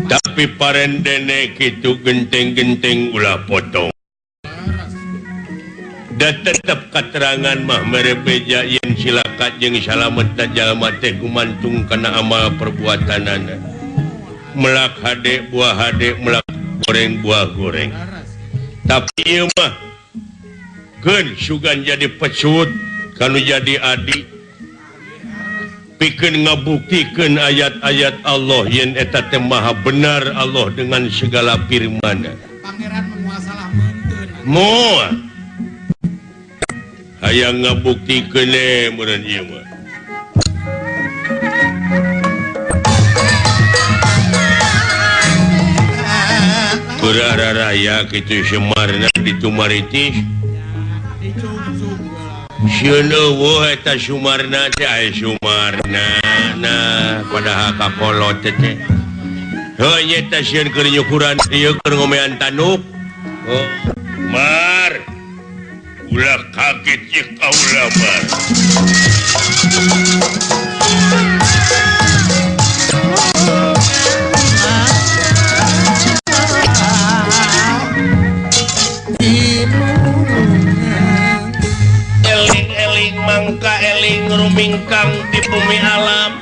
Tapi parendene kitu genteng-genteng ulah potong. Da tetep katerangan mah mere beja yen cilaka jeung salamet jalma teh gumantung kana amal perbuatanana. Melak hade buah hade, melak goreng buah goreng. Tapi ieu mah keun sugan jadi pecut kanu jadi adi. Pikeun ngabuktikeun ayat-ayat Allah yen eta teh maha benar Allah dengan segala firman. Pangeran menguasalah meuntun. Moal hayang ngabuktikeun meureun ieu mah. Berara raya kitu Semarna ditumaritis. Sieun eueuh eta Sumarna teh aya Sumarna nah padahal kakolot teh. Heuh nya eta sieun keur nyukuran ieu keur ngomean tanuk. Oh, Mar. Ulah kaget ye kaula Mar. Eling-eling mangka eling rumingkang di bumi alam.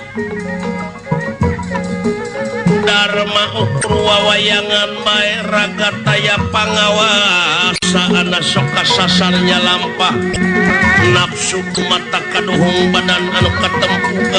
Dharma ukur wawayangan bae raga taya pangawasa ana sok kasasarnya lampah nafsu mata kaduhung badan anu katempugan.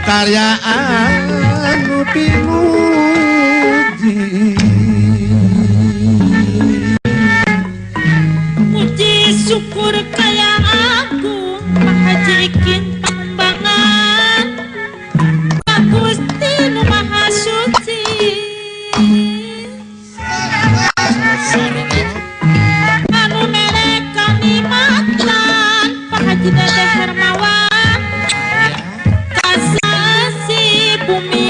Karyaan nu pimuji. Puji syukur kaya aku Pak Haji Ikin Pambangan Pak Gusti nu Maha Suci. Anu mere kanikmatan Pak Haji Dede Hermawan. Bumi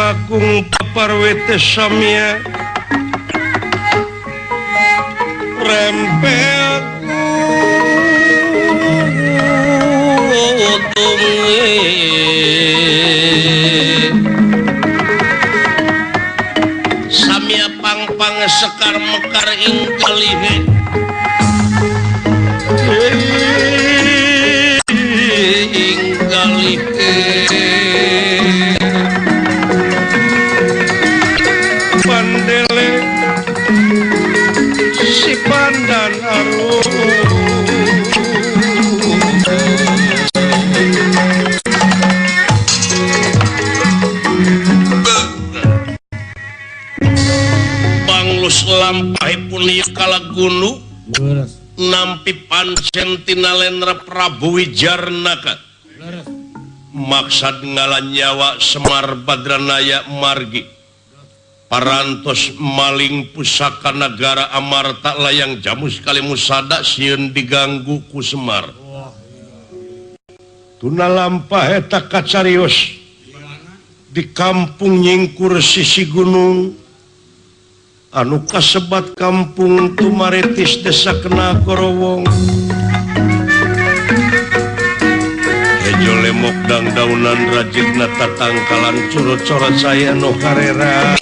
Kakung paparwete samya rempel samya pangpang sekar mekar ing kalihe ing kalihe pandele si pandan arum panglus lampahipun ieu kalagunu nampi pancen tina Lendra Prabu Wijarnaka maksad ngalan nyawa Semar Badranaya margi parantos maling pusaka nagara Amarta layang jamus kalimusada sieun diganggu ku Semar. Tuna lampah eta kacarios di kampung nyingkur sisi gunung anu kasebat kampung Tumaritis desa Kena Korowong. Hejo lemok dangdaunan rajigna tatangkalan curut-corat saya nu karera.